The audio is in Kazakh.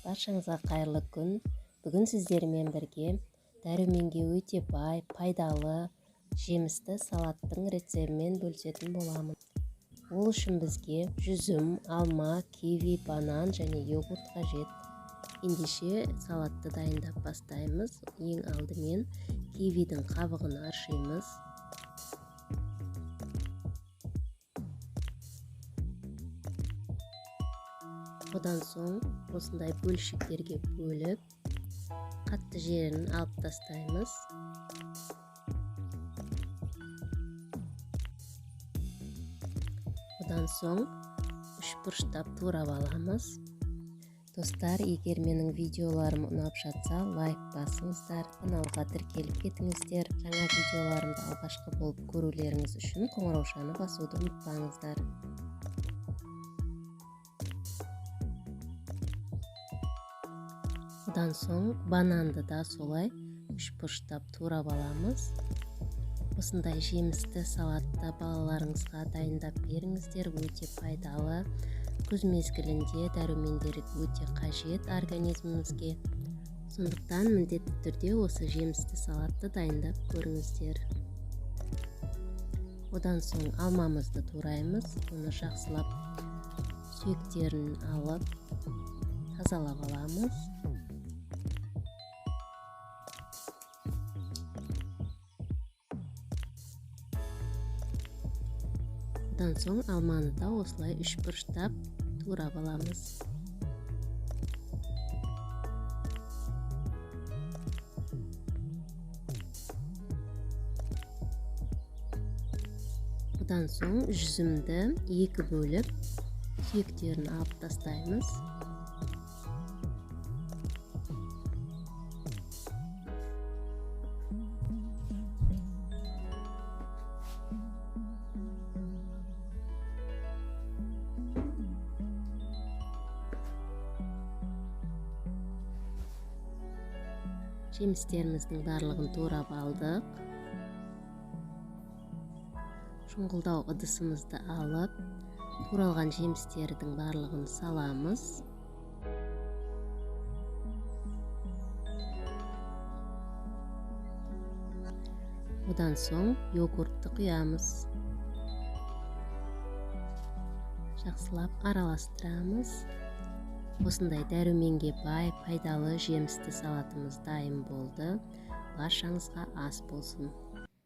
Баршаңызға қайырлы күн. Бүгін сіздермен бірге дәруменге өте бай, пайдалы жемісті салаттың рецептімен бөлісетін боламын. Ол үшін бізге жүзім, алма, киви, банан және йогурт қажет. Ендеше салатты дайындап бастаймыз. Ең алдымен кивидің қабығын аршимыз. Одан соң осындай бөлшектерге бөліп, қатты жерін алып тастаймыз. Одан соң үш бұрыштап турап аламыз. Достар, егер менің видеоларым ұнап жатса, лайк басыңыздар, каналға тіркеліп кетіңіздер. Жаңа видеоларымды алғашқы болып көрулеріңіз үшін қоңыраушаны басуды ұмытпаңыздар. Одан соң бананды да солай үш бұрыштап турап аламыз. Осындай жемісті салатты балаларыңызға дайындап беріңіздер, өте пайдалы. Күз мезгілінде дәрумендері өте қажет организмімізге. Сондықтан міндетті түрде осы жемісті салатты дайындап көріңіздер. Одан соң алмамызды тураймыз. Оны жақсылап сүйектерін алып тазалап аламыз. Одан соң алманы да осылай үш бұрыштап турап аламыз. Одан соң жүзімді екі бөліп сүйектерін алып тастаймыз. Жемістеріміздің барлығын турап алдық. Шұңғылдау ыдысымызды алып, туралған жемістердің барлығын саламыз. Одан соң йогуртты құямыз. Жақсылап араластырамыз. Осындай дәруменге бай, пайдалы жемісті салатымыз дайын болды. Баршаңызға ас болсын.